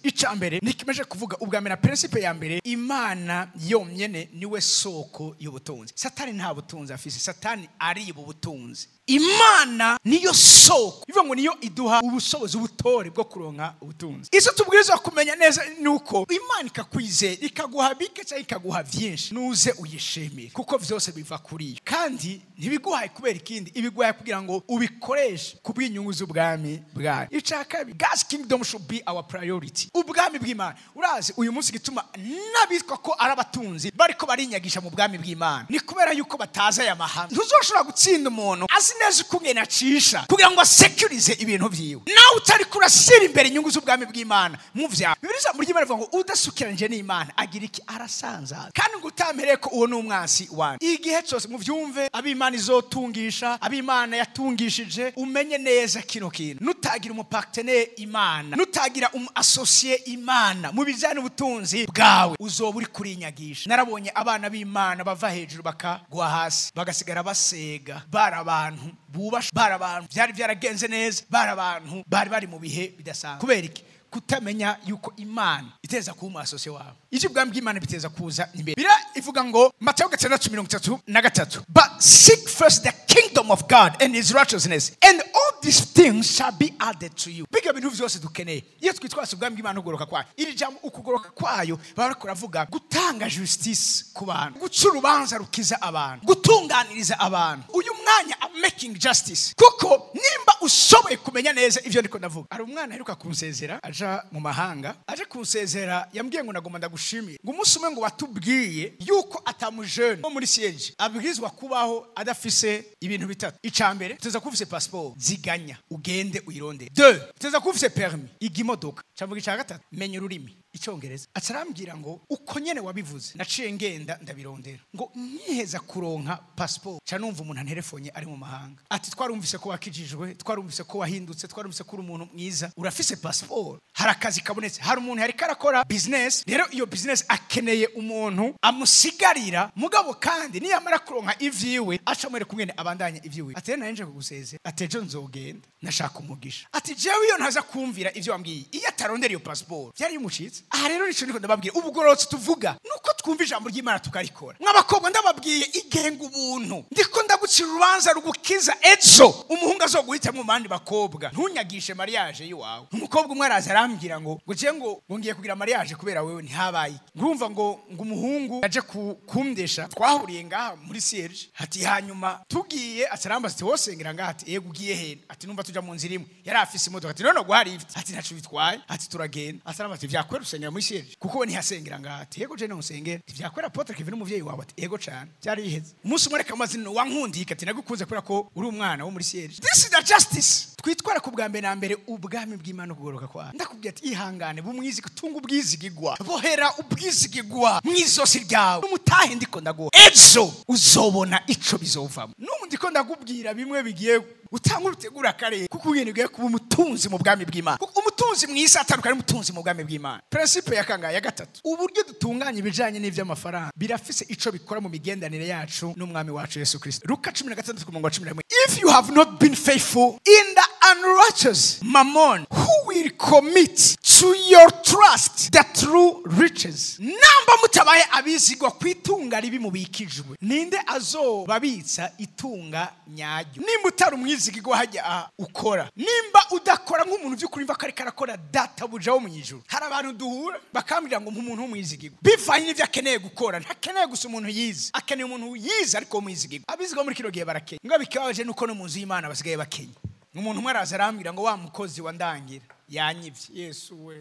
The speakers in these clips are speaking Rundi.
Ica mbere nikimeje kuvuga ubwa mbere na principe ya mbere, Imana yonyene niwe soko y'ubutunzi. Satani nta butunzi afise, Satani ariba ubutunzi. Imana niyo soko, bivuga ngo niyo iduha ubushobozi, ubutore bwo kuronka ubutunzi. Icyo tubwirizwa kumenya neza ni uko Imana ikakwizera, ikaguha bike cyangwa ikaguha byinshi, nuze uyishimire, kuko vyose biva kuri yo. Kandi ntibiguhaye kubera ikindi, ibiguhaye kugira ngo ubikoreshe ku bw'inyungu z'ubwami bwayo. Icya kabiri, God's kingdom should be our priority. Ubwami bw'Imana. Urazi uyu munsi gituma n'abitwa ko ari abatunzi bariko barinyagisha mu bwami bw'Imana ni kubera yuko batazi aya mahame. Ntuzoshobora gutsinda umuntu azi neza ukungene acisha kugira ngo asekurize ibintu vyiwe, nawe utari kurashyira imbere inyungu z'ubwami bw'Imana mu vyawe. Bibiliya ijambo ry'Imana rivuga ngo udasukiranije n'Imana agira iki? Arasanzaza. Kandi ngo utampereye ko uwo ni umwansi wanyu. Igihe cyose muvyumve, ab'Imana izotungisha, ab'Imana yatungishije, umenye neza kino kintu: nutagira umu partenaire Imana, nutagira umu associé Imana mu bijyanye n'ubutunzi bwawe, uzoba uri kurinyagisha. Narabonye abana b'Imana bava hejuru bakagwa hasi, bagasigara basega. Bari abantu bubasha, bari abantu byari byaragenze neza, bari abantu bari bari mu bihe bidasanzwe. Kubera iki? Kutamenya yuko Imana iteza kuba umu associé wawe. Icyo ubwami bw'Imana biteza kuza imbere. Bira ivuga ngo Matayo 6:33, "But seek first the kingdom of God and his righteousness, and all these things shall be added to you." Biga bintu vyose dukeneye iyo twitwase ubwami bw'Imana, ukugoroka kwayo. Iri jambo ukugoroka kwayo, baba bariko baravuga gutanga justice ku bantu, guca urubanza rukiza abantu, gutunganiriza abantu. Uyu mwanya I'm making justice, kuko nimba ushoboye kumenya neza ivyo ndiko ndavuga. Hari umwana aheruka kunsezera aja mu mahanga. Aje kunsezera yambwiye ngo nagomba ndagushimire, ngo umunsi umwe ngo watubwiye yuko atamujene wo muri siege abwirizwa kubaho adafise ibintu bitatu. Ica mbere, tuza kuba ufise passeport, ziganya ugende uyirondere. Deux, tuza kuba ufise permis, iga imodoka. Cavuga ica gatatu, menya ururimi Icyongereza. Acarambwira ngo uko nyene wabivuze naciye ngenda ndabirondera, ngo nkiheza kuronka passport ca numva umuntu anterefonye ari mu mahanga, ati twarumvise ko wakijijwe, twarumvise ko wahindutse, twarumvise ko uri umuntu mwiza, urafise passport, hari akazi kabonetse, hari umuntu yariko arakora business, rero iyo business akeneye umuntu amusigarira, mugabo kandi niyamara kuronka ivyiwe aca amwereka umwene abandanya ivyiwe. Ati rero nanje kugusezera, ati ejo nzogenda, nashaka umugisha. Ati jewe iyo ntaza kumvira ivyo wambwiye, iyo atarondera iyo passport byari bimucitse. Aha rero nico ndiko ndababwira, ubugororotsi tuvuga nuko twumva ijambo ry'Imana tukarikora. Mw'abakobwa, ndababwiye, igenga ubuntu, ndiko ndagucira urubanza rugukiza ejo umuhungu azoguhitamo mu bandi bakobwa. Ntunyagishe mariage yiwawe. Umukobwa umwe araza arambwira ngo je ngo ngiye kugira mariage kubera wewe. Ntihabaye iki? Ngurumva ngo umuhungu yaje kumdesha, twahuriye ngaha muri siege. Ati hanyuma tugiye, acarambaza ati wosengera ngaha? Ati yego. Ugiye he? Ati numva tuja mu nzira imwe. Yari afise imodoka. Ati none guhari ifite? Ati ntaco bitwaye. Ati turagenda. Acarambaza ati vyakwera usengera muri siege? Kuko we ntihasengera ngaha. Ati yego, je no nsengera. Ati vyakwera apôtre Kevin umuvyeyi wawe? Ati yego cane. Byari biheze. Umunsi umwe reka amazina wankundiye, ati nagukunze kubera ko uri umwana wo muri siege. This is the justice. Twitwara ku bwa mbere na mbere ubwami bw'Imana, ukugoroka kwawe. Ndakubwira ati ihangane, bumwizi, tunga ubwizigigwa, bohera ubwizigigwa mwizosi ryawe n'umutahe. Ndiko ndaguha, ejo uzobona ico bizovamo. N'ubu ndiko ndakubwira bimwe bigiye utanga urutegura kare, kuko ugenda ugiye kuba umutunzi mu bwami bw'Imana, kuko umutunzi mwisi atandukanye n'umutunzi mu bwami bw'Imana. Principe ya kangahe? Ya gatatu. Uburyo dutunganya ibijanye n'ivy'amafaranga birafise ico bikora mu migendanire yacu n'umwami wacu Yesu Kristo. Luka 16 ku murongo wa 11: "If you have not been faithful in the unrighteous mammon, who will commit to your trust the true riches?" Namba mutabaye abizigwa kwitunga ribi mubikijwe, ninde azobabitsa itunga nyaryo? Nimba utari umwizigirwa hajya aha ukora, nimba udakora nk'umuntu by'ukuri mva ko ariko arakora databuja wo mu ijuru. Hari abantu duhura bakambwira ngo nk'umuntu w'umwizigirwa bivanye n'ibyo akeneye gukora, ntakeneye gusa umuntu yize, akeneye umuntu yize ariko w'umwizigirwa. Abizigwa muri kino gihe barakenya, ngo bikibabaje nuko no mu nzu y'Imana basigaye bakenya. Umuntu umwe araza arambwira ngo wa mukozi wa ndangira yanyivye. Yesu we!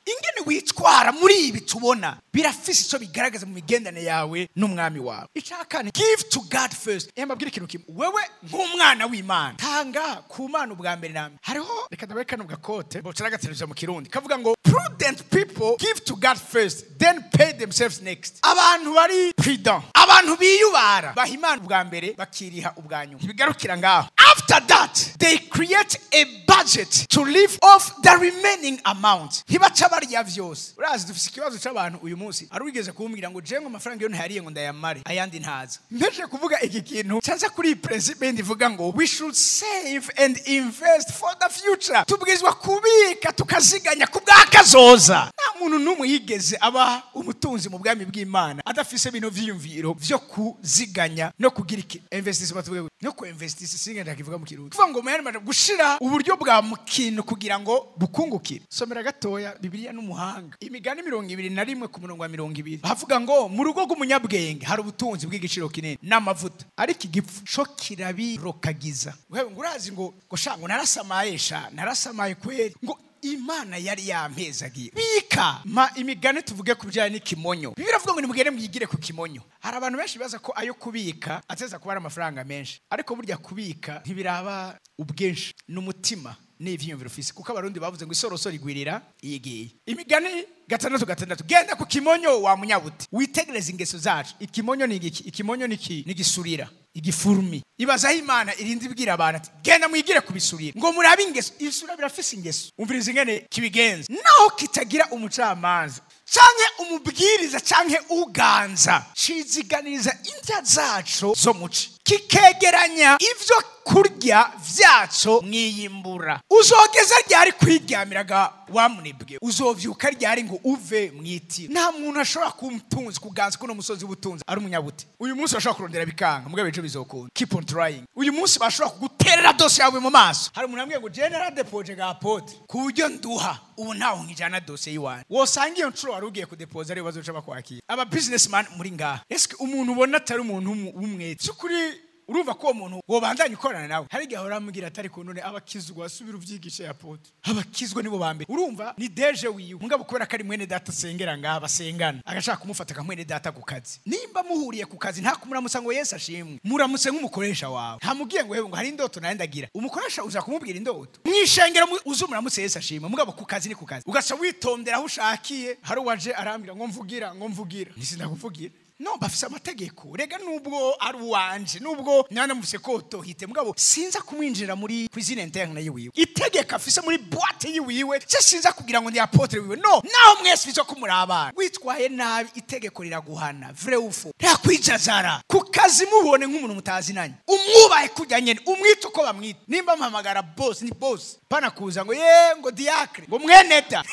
Ingene witwara muri ibi tubona birafise icyo bigaragaza mu migendane yawe n'umwami wawe. Icya kane, give to God first. Mbabwire ikintu kimwe: wewe nk'umwana w'Imana, tanga ku Mana ubwa mbere na mbere. Hariho, reka ndabe kano gakote bocara gateruza mu Kirundi, kavuga ngo "Prudent people give to God first, then pay themselves next." Abantu bari prudent, abantu biyubara, baha Imana ubwa mbere, bakiriha ubwa nyuma. Ntibigarukira ngaho. After that they create a budget to live off the remaining amount. Ntibaca barya vyose. Urazi dufise ikibazo c'abantu uyu munsi. Ari wigeze kumbwira ngo je ngo amafaranga yo ntayariye, ngo ndayamare, ayandi ntaza. Mpeje kuvuga iki kintu canza kuri iyi principe ndivuga ngo we should save and invest for the future. Tubwirizwa kubika tukaziganya ku bw'akazoza. Muntu n'umwe yigeze aba umutunzi mu bwami bw'Imana adafise bino vyiyumviro vyo kuziganya no kugira iki investissement, tuvuge no ku investisse, singenda kivuga mu Kirundi, kuvuga ngo muyandi majambo gushira uburyo bwa mu kintu kugira ngo bukungukire. Somera gatoya Bibiliya n'umuhanga, Imigani 21 ku murongo wa 20, havuga ngo mu rugo rw'umunyabwenge hari ubutunzi bw'igiciro kinini n'amavuta, ariko igipfu co kirabirokagiza. Wewe ngo urazi ngo sha, ngo narasamaye, sha narasamaye kweri, ngo Imana yari yampezagiye. Bika ma imigani tuvuge ku bijyanye n'ikimonyo. Bibiliya iravuga ngo nimugende mwigire ku kimonyo. Hari abantu benshi baza ko ayo kubika ateza kuba ari amafaranga menshi, ariko burya kubika ntibiraba ubwinshi, n'umutima n'ivyiyumviro ufise, kuko Abarundi bavuze ngo isorosoro igwirira iyigiye. Imigani 6:6, genda ku kimonyo wa munyabute, witegereze ingeso zacu. Ikimonyo ni igiki? Ikimonyo ni iki? Ni igisurira, igifurumi. Ibaza aho Imana irinda ibwira abantu ati genda mwigire kubisurira, ngo murabe ingeso. Ibisura birafise ingeso. Umviriza ingene kibigenza: naho kitagira umucamanza canke umubwiriza canke uganza, ciziganiriza indya zaco zo muci, kikegeranya ivyo kurya vyaco mwiyimbura. Uzogeza ryari kwiryamiraga wamunebwe? Uzovyuka ryari ngo uve mwiti? Nta muntu ashobora kumutunzi kuganza kuno musozi w'ubutunzi ari umunyabute. Uyu munsi bashobora kurondera bikanga, mugabo ejo bizokunda. Keep on trying. Uyu munsi bashobora kuguterera dosiye yawe mu maso. Hari umuntu ambwiye ngo je naradepoje ga apôtre ku buryo nduha, ubu ntaho nkijana dosiye yiwanjye. Wosanga iyo nshuro wari ugiye kudepoza ariyo bazoca bakwakira. Aba businessman muri ngaha, eske umuntu ubona atari umuntu w'umwete by'ukuri, urumva ko uwo muntu wobandanya ukorana nawe? Hari igihe ahora amubwira atari ku none abakizwa, asubira uvyigishe apôtre, abakizwa nibo ba mbere. Urumva ni DG wiwe, mugabo kubera ko ari mwene data asengera ngaha basengana, agashaka kumufata nka mwene data ku kazi. Nimba muhuriye ku kazi, nta kumuramutsa ngo Yesu ashimwe, muramutse nk'umukoresha wawe. Ntamubwiye ngo hewe, ngo hari indoto nawe ndagira. Umukoresha uza kumubwira indoto mwishengero, uze umuramutse Yesu ashimwe, mugabo ku kazi ni ku kazi, ugaca witondera aho ushakiye. Hari uwaje arambwira ngo mvugira, ngo mvugira, ntisindakuvugira. No bafise amategeko rega, nubwo ari uwanje, nubwo mwana mufise ko tohite, mugabo sinza kumwinjira muri cuisine interne yiwiwe, itegeko afise muri boîte yiwiwe. Se sinza kugira ngo ndi apôtre wiwe. No naho mwese bizo kumurabana, witwaye nabi itegeko riraguhana. Vrai ou faux? Ntakwijazara ku kazi. Mubone nk'umuntu mutazinanye, umwubahe kujya nyene, umwite uko bamwita. Nimba mpamagara boss, ni boss, pana kuza ngo ye, ngo diacre, ngo mweneta.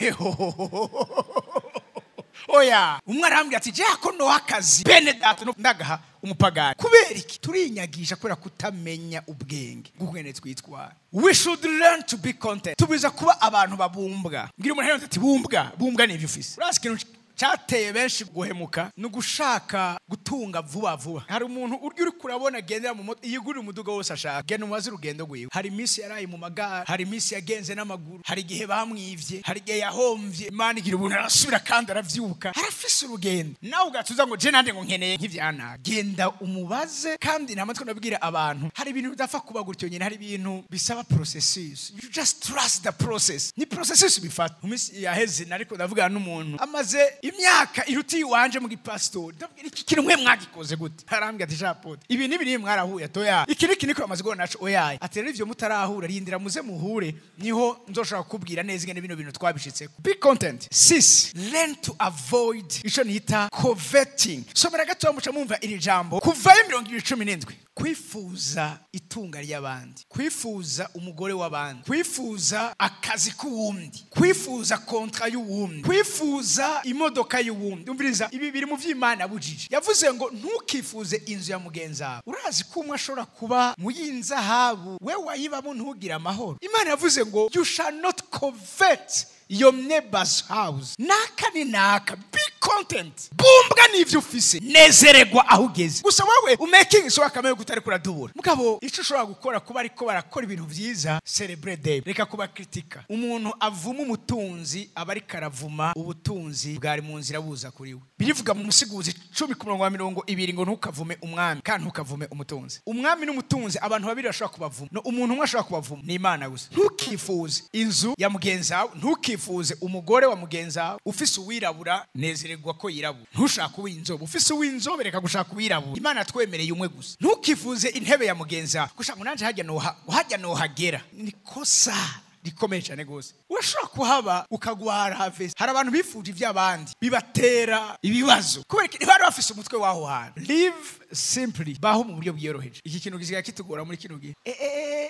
Oya, umwe arambwira ati je ko no akazi bene data no ndagaha umupagani. Kubera iki turinyagisha? Kubera kutamenya ubwenge bw'ukungene twitwara. We should learn to be content. Tubiza kuba abantu babumbwa. Mbwira umuntu ati bumbwa, bumbwa n'ivyo ufise. Urazi ikintu cyateye benshi guhemuka? Ni ugushaka gutunga vuba vuba. Hari umuntu urya uri kurabona agendera mu moto, yigurira umuduga wose ashaka. Genda umubaze urugendo rwiwe. Hari iminsi yaraye mu magare, hari iminsi yagenze n'amaguru, hari igihe bamwivye, hari igihe yahomvye, Imana igira ubuntu arasubira kandi aravyuka. Arafise urugendo. Nawe ugatuza ngo je nande ngo nkeneye nk'ivyanaka. Genda umubaze. Kandi nta matwi ndabwira abantu, hari ibintu bidapfa kuba gutyo nyine, hari ibintu bisaba processus. You just trust the process. Ni processus bifata. Mu minsi yaheze nariko ndavugana n'umuntu amaze imyaka iruta iwanje mu gipasitori. Ndabwira, iki kintu mwe mwagikoze gute? Arambwira ati apôtre, ibi ni biri mwarahuye toya, iki niki niko amaze guhura naco. Oyaye, ati rero ivyo mutarahura, rindira muze muhure, niho nzoshobora kukubwira neza ingene bino bintu twabishitseko. Be content. Six, learn to avoid ico nita coveting. Somera gato muca mumva iri jambo, Kuvayo 20:17. Kwifuza itunga ry'abandi, kwifuza umugore w'abandi, kwifuza akazi k'uwundi, kwifuza contrat y'uwundi, kwifuza imodoka y'uwundi. Umviriza, ibi biri mu vy'Imana bujije. Yavuze ngo ntukifuze inzu ya mugenzi wawe. Urazi ko umwe ashobora kuba mu y'inzahabu, we wayibamo ntugire amahoro? Imana yavuze ngo you shall not covet your neighbor's house. Naka ni naka. Be content. Bumbwa n'ivyo ufise, nezererwa aho ugeze. Gusa wowe umaking so akamenya kutari kuradubura. Mugabo ico ushobora gukora, kuba ariko barakora ibintu vyiza, celebrate them, reka kuba kritika. Umuntu avuma umutunzi aba ariko aravuma ubutunzi bwari mu nzira buza kuri we. Birivuga mu Musiguzi 10 ku murongo wa 20 ngo ntukavume umwami kandi ntukavume umutunzi. Umwami n'umutunzi, abantu babiri bashobora kubavuma, no umuntu umwe ashobora kubavuma ni Imana gusa. Ntukifuze inzu ya mugenzi wawe, ntukifuze umugore wa mugenzi wawe. Ufise uwirabura, nezererwa ko yirabura, ntushake uw'inzobe. Ufise uw'inzobe, reka gushaka uwirabura. Imana twemereye umwe gusa. Ntukifuze intebe ya mugenzi wawe, gushaka ngo nanje hajya noha, hajya nohagera, ni kosa. Rikomeye cyane gose. Urashobora kuhaba ukagwara have. Hari abantu bifuje iby'abandi bibatera ibibazo kubera ko bari bafise umutwe w'aho hantu. Live simply, baho mu buryo bwiyoroheje. Iki kintu gisigaye kitugora muri kino gihe.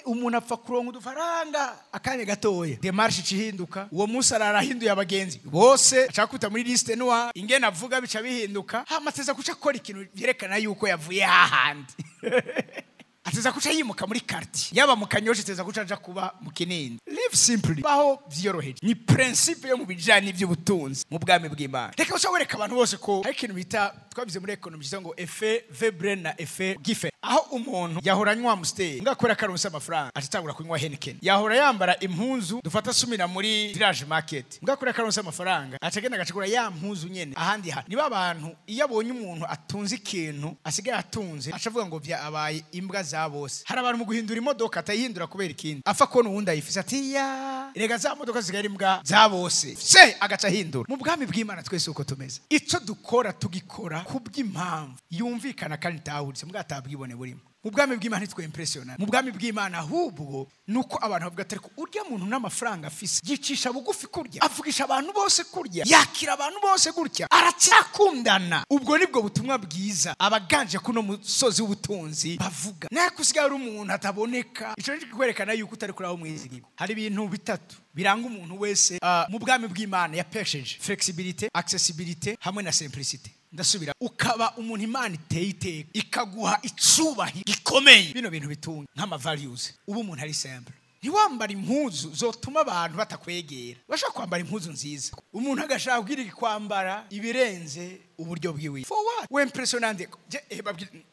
Umuntu apfa kuronka udufaranga akanya gatoya, démarche ihinduka, uwo munsi ararahinduye abagenzi bose, ashaka kwita muri liste noire, ingene avuga bica bihinduka, hamateza kuca akora ikintu byerekana yuko yavuye hahandi. Ateza kuca yimuka muri quartier, yaba mu Kanyosha, ateza kuca aja kuba mu Kinindi. Live simply, baho vyoroheje, ni principe yo mu bijanye n'ivy'ubutunzi mu bwami bw'Imana. Reka uca wereka abantu bose ko hari ikintu bita, twabize muri économie, ngo effet Veblen na effet Giffen, aho umuntu yahora anywa Amstel, ngakora karonse amafaranga atatangura kunywa Heineken. Yahora yambara impuzu dufata sumira muri Village Market, ngakora karonse amafaranga acagenda agacagura ya mpuzu nyene ahandi hantu. Niba abantu iyo abonye umuntu atunze ikintu asigaye atunze, acavuga ngo vya abaye imbwa za bose. Hari abantu mu guhindura imodoka atayihindura kubera ikindi, afa kubona uwundi ayifise, ati ya rega za modoka zisigaye ari imbwa za bose, se agaca ahindura. Mu bwami bw'Imana twese uko tumeze, ico dukora tugikora kubw'impamvu yumvikana kandi itahuritse, mbwa atabwibone burimo. Mu bwami bw'Imana ntitwempressiona. Mu bwami bw'Imana ahubwo nuko abantu bavuga ati urya muntu n'amafaranga afise yicisha bugufi kurya, avugisha abantu bose kurya, yakira abantu bose gutya, aracyakundana. Ubwo nibwo butumwa bwiza abaganje kuno musozi w'ubutunzi bavuga. Nako usigaye uri umuntu ataboneka, ico ni kwerekana yuko utari kuri aho mwizigirwa. Hari ibintu bitatu biranga umuntu wese mu bwami bw'Imana yapesheje: flexibility, accessibility hamwe na simplicity. Ndasubira, ukaba umuntu Imana iteye iteka ikaguha icubahiro gikomeye, bino bintu bitunga nk'ama values. Uba umuntu ari simple, ntiwambara impuzu zotuma abantu batakwegera. Bashaka kwambara impuzu nziza, umuntu agashaka kugira kwambara ibirenze uburyo bwiwe. For what? We impressionnant.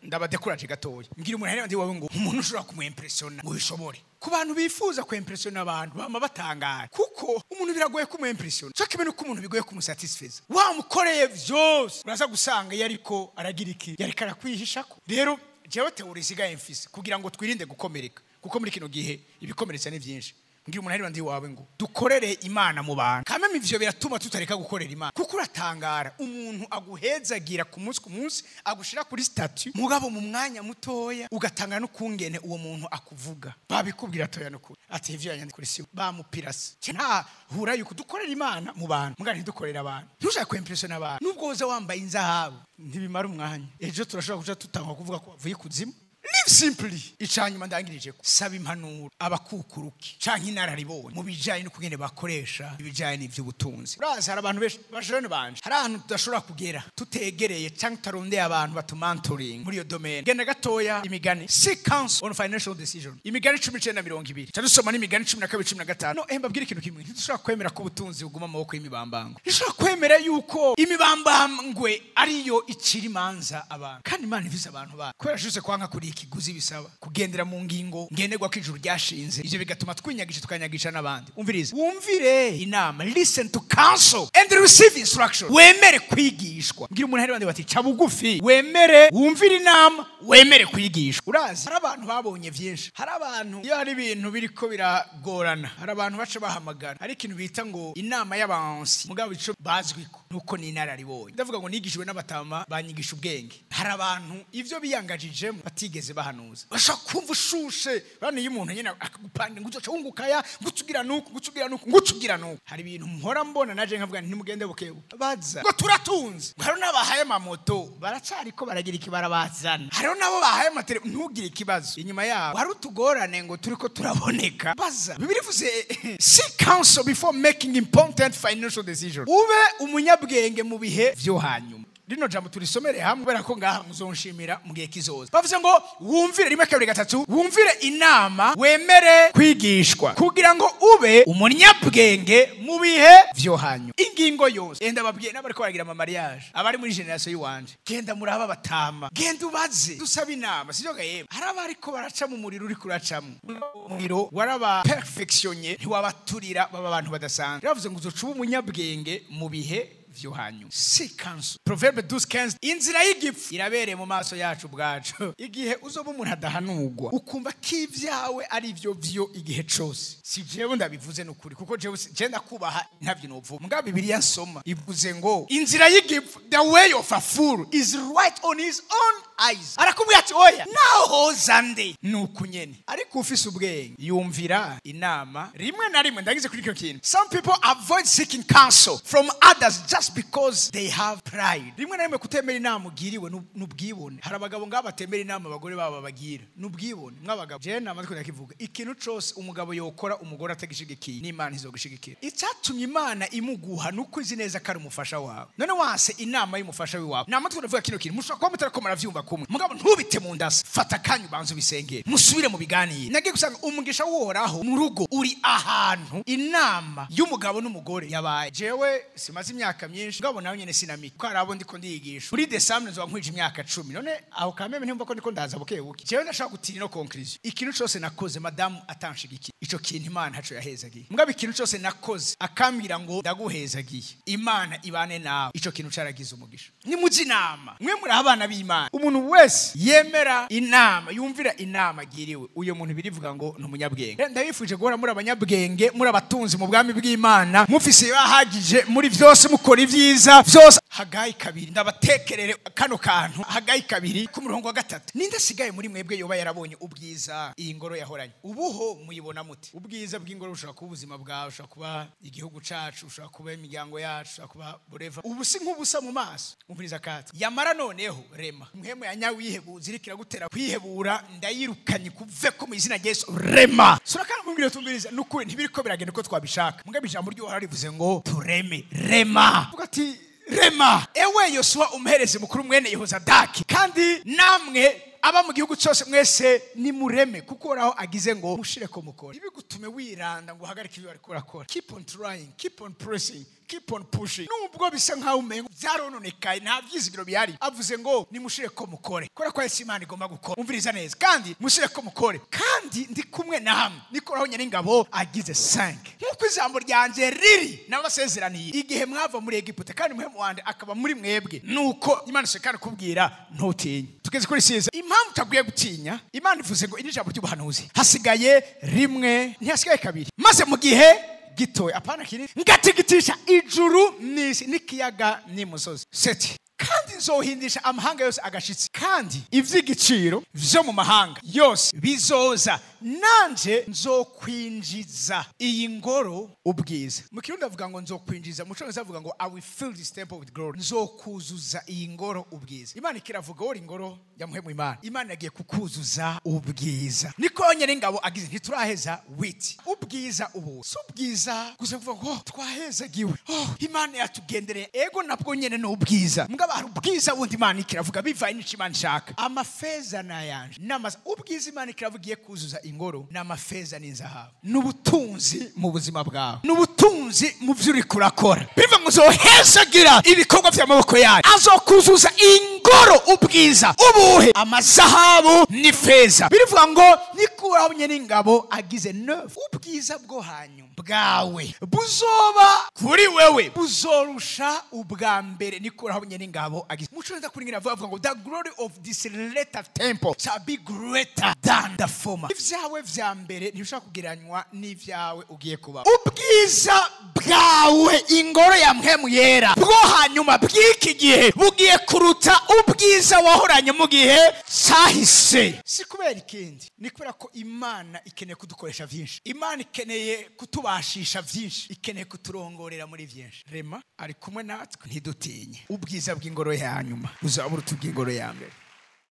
Ndabadekuraje gatoya, mbwira umuntu hari wawe ngo umuntu ushobora kumwimpressiona ngo bishobore. Ku bantu bifuza kwimpressiona abantu bama batangara, kuko umuntu biragoye kumwimpressiona, cyo kimwe nuko umuntu bigoye kumusatisfiza. Wamukoreye vyose, uraza gusanga yariko aragira iki, yariko arakwihishako. Rero jewe théorie isigaye mfise kugira ngo twirinde gukomereka, kuko muri kino gihe ibikomeretsa ni byinshi, ngira umuntu ari ndi wawe ngo dukorere Imana mu bantu. Kameme ivyo biratuma tutareka gukorera Imana, kuko uratangara umuntu aguhezagira ku munsi ku munsi, agushira kuri statut, mugabo mu mwanya mutoya ugatangara n'ukungene uwo muntu akuvuga. Babikubwira toya no kuri ati ivyo yanyandika kuri si bamupirase. Nta hura yuko dukorera Imana mu bantu, mugabo ntidukorera abantu. Ntushaka kwimpressiona abantu, nubwo woza wambaye inzahabu ntibimara umwanya, ejo turashobora kuja tutangwa kuvuga ko wavuye kuzimu. Live simply. Icanyuma ndangirije ko saba impanuro abakukuruki canke inararibonye mu bijanye n'ukugene bakoresha ibijanye n'ivy'ubutunzi. Urazi hari abantu benshi bajene banje, hari ahantu tudashobora kugera tutegereye canke tutarondeye abantu batumentoring muri iyo domaine. Genda gatoya, Imigani, seek counsel on financial decision, Imigani 19:20. Ca dusoma n'Imigani 12:15. No mbabwire ikintu kimwe: ntidushobora kwemera ko ubutunzi buguma mu maboko y'imibambangwe. Ntidushobora kwemera yuko imibambangwe ariyo icira imanza abantu, kandi Imana ifise abantu bayo. Kubera juse kwanka kuri ikiguzi bisaba kugendera mu ngingo ngenerwa ko ijuru ryashinze, ivyo bigatuma twinyagisha tukanyagisha n'abandi. Umvirize, wumvire inama, listen to counsel and receive instruction, wemere kwigishwa. Mbwira umuntu hari bandi bati ca bugufi, wemere wumvire inama, wemere kwigishwa. Urazi hari abantu babonye vyinshi, hari abantu iyo hari ibintu biriko biragorana, hari abantu baca bahamagara, hari ikintu bita ngo inama y'abansi, mugabo ico bazwiko nuko ni inararibonye. Ndavuga ngo nigishijwe n'abatama banyigisha ubwenge. Hari abantu ivyo biyangajijemo batigeze bahanuza, bashaka kumva ushushe bano. Iyo umuntu nyene akagupanda ngo uzoca wunguka ya ngucugira nuku, ngucugira nuku, ngucugira nuku. Hari ibintu mpora mbona naje nkavuga nti ntimugende bukebuke, baza ngo turatunze. Hari n'abahaye amamoto baracariko baragira ikibara bazana, hariho nabo bahaye amatele, ntugire ikibazo, inyuma yabo hari utugorane ngo turiko turaboneka. Baza Bibiliya ivuze seek counsel before making important financial decision, ube umunyabwenge mu bihe vyo hanyuma. Rino jambo turisomere hamwe, kubera ko ngaha muzonshimira mu gihe kizoza. Bavuze ngo wumvire, rimwe, kabiri, gatatu, wumvire inama, wemere kwigishwa, kugira ngo ube umunyabwenge mu bihe vyo hanyuma. Ingingo yose enda babwiye n'abariko baragira ama mariage, abari muri génération yiwanje, genda muraba batama, genda ubaze, dusaba inama, sivyo gahema? Hari abariko baraca mu muriro uri kuracamo, umuriro waraba perfectionné, ntiwabaturira, baba abantu badasanzwe. Bavuze ngo uzoca uba umunyabwenge mu bihe. vyo hanyuma. Seek counsel. Proverbe 12:15, inzira y'igipfu irabereye mu maso yacu ubwacu. Igihe uzoba umuntu adahanurwa, ukumva ko ibyawe ari byo vyo igihe cose. Si jewe ndabivuze n'ukuri, kuko jewe je ndakubaha, ntavyo novuga. Mugabo Bibiliya nsoma ivuze ngo inzira y'igipfu, the way of a fool is right on his own eyes. Arakubwira ati oya, naho hoza nde nuko nyene. Ariko ufise ubwenge yumvira inama rimwe na rimwe. Ndagize kuri icyo kintu, some people avoid seeking counsel from others just because they have pride. Rimwe na rimwe kutemera inama ugiriwe n'ubwibone. Hari abagabo ngaba batemera inama abagore babo babagira, n'ubwibone. Mw'abagabo, jewe namaze ndakivuga, ikintu cose umugabo yokora umugore atagishigikiye, n'Imana izogushigikira. Icyatumye Imana imuguha nuko izi neza ko ari umufasha wawe. None wanse inama y'umufasha wiwawe. Namatwi ndavuga kino kintu, mushobora kuba mutarako muravyumva kumwe, mugabo ntubite mu ndasa. Fata akanya ubanze ubisengere, musubire mu biganiro. Nagiye gusanga umugisha w'Uhoraho mu rugo uri ahantu inama y'umugabo n'umugore yabaye. Jewe simaze imyaka myinshi, mugabo nawe nyene sinamike ko hari abo ndiko ndiyigisha. Muri Décembre nzoba nkwije imyaka 10. None aho kameme ntimva ko ndiko ndaza buke buke. Jewe ndashaka gutira ino conclusion: ikintu cose nakoze madamu atanshigikiye, ico kintu Imana ntaco yahezagiye. Mugabo ikintu cose nakoze akambwira ngo ndaguhezagiye, Imana ibane nawe, ico kintu caragize umugisha. Nimuzi inama, mwe muri abana b'Imana. Umuntu wese yemera inama, yumvira inama agiriwe, uyo muntu birivuga ngo ni umunyabwenge. Ndabifuje guhora muri abanyabwenge, muri abatunzi mu bwami bw'Imana, mufise bahagije muri vyose, mukora ivyiza vyose. Hagayi 2, ndabatekerere kano kantu. Hagayi 2 ku murongo wa 3: ninde asigaye muri mwebwe yoba yarabonye ubwiza iyi ngoro yahoranye? Ubuho muyibona mute? Ubwiza bw'ingoro bushobora kuba ubuzima bwawe, bushobora kuba igihugu cacu, bushobora kuba imiryango yacu, bushobora kuba bureva. Ubu si nk'ubusa mu maso. Umviriza kati yamara noneho rema mpwemu ya nyawihebuza iriko iragutera kwihebura, ndayirukanye kuve ko mu izina rya Yesu. Rema sura kandi mumbwire, tumviriza nukuri, ntibiriko biragenda uko twabishaka, mugabo ijambo ry'Uhoraho rivuze ngo tureme. Rema, vuga ati rema. Ewe Yosuwa umuherezi mukuru mwene Yehozadaki, kandi namwe aba mu gihugu cyose mwese, nimureme, kuko Uhoraho agize ngo mushire ko mukore. Ntibigutume wiranda ngo uhagarike ibyo bariko urakora. Keep on trying, keep on pressing, keep on pushing, nubwo bisa nkaho umengo byarononekaye, nta vyizigiro bihari. Avuze ngo nimushire ko mukore, kora kwa Yesu. Imana igomba gukora. Umviriza neza, kandi mushire ko mukore, kandi ndi kumwe namwe, niko Uhoraho Nyeningabo agize. 5, nk'uko ijambo ryanje riri nabasezeraniye igihe mwava muri Egiputa, kandi muhemu wanje akaba muri mwebwe. Nuko Imana ishaka kubwira, ntutinye. Tugeze kuri 6, impamvu utakwiye gutinya. Imana ivuze ngo iri jambo ry'ubuhanuzi, hasigaye rimwe, ntihasigaye kabiri, maze mu gihe gitoya, apana kinini, ngatigitisha ijuru n'isi n'ikiyaga n'imusozi. 7, kandi nzohindisha amahanga yose agashitsi, kandi ivy'igiciro vyo mu mahanga yose bizoza, nanje nzokwinjiza iyi ngoro ubwiza. Mu Kirundi avuga ngo nzokwinjiza, mu Congereza avuga ngo I will fill this temple with glory. Nzokuzuza iyi ngoro ubwiza. Imana ikiravuga wori ingoro ya muhemu Imana, Imana yagiye kukuzuza ubwiza, niko nyene ingabo agize. Ntituraheza. 8, ubwiza ubu si ubwiza gusa kuvuga ngo twahezagiwe, oh, Imana yatugendereye. Ego, nabwo nyene ni ubwiza, mugabo hari ubwiza bundi Imana ikiravuga bivaye n'ico Imana ishaka. Amafeza n'ayanje n'amaza. Ubwiza Imana ikiravuga igiye kuzuza ingoro ni amafeza n'inzahabu, n'ubutunzi mu buzima bwawe, n'ubutunzi mu byo uriko urakora. Biva ngo uzohezagira ibikorwa vy'amaboko yayo. Azokuzuza ingoro ubwiza ubuhe? Amazahabu n'ifeza. Birivuga ngo nikuraho nyene ingabo agize. 9, ubwiza bwo hanyuma bwawe buzoba kuri wewe buzorusha ubwa mbere, nikuraho nyene ingabo agize. Muco neza kuri ngira avuga ngo the glory of this latter temple shall be greater than the former. Ivyawe vya mbere ntibishobora kugereranywa n'ivyawe ugiye kuba. Ubwiza bwawe, ingoro ya mpwemu yera, bwo hanyuma bw'iki gihe bugiye kuruta ubwiza wahoranye mu gihe cyahise. Si kubera ikindi, ni kubera ko Imana ikeneye kudukoresha vyinshi, Imana ikeneye kutubashisha vyinshi, ikeneye kuturongorera muri vyinshi. Rema, ari kumwe natwe, ntidutinye. Ubwiza bw'ingoro ya nyuma buzaba buruta ubw'ingoro ya mbere.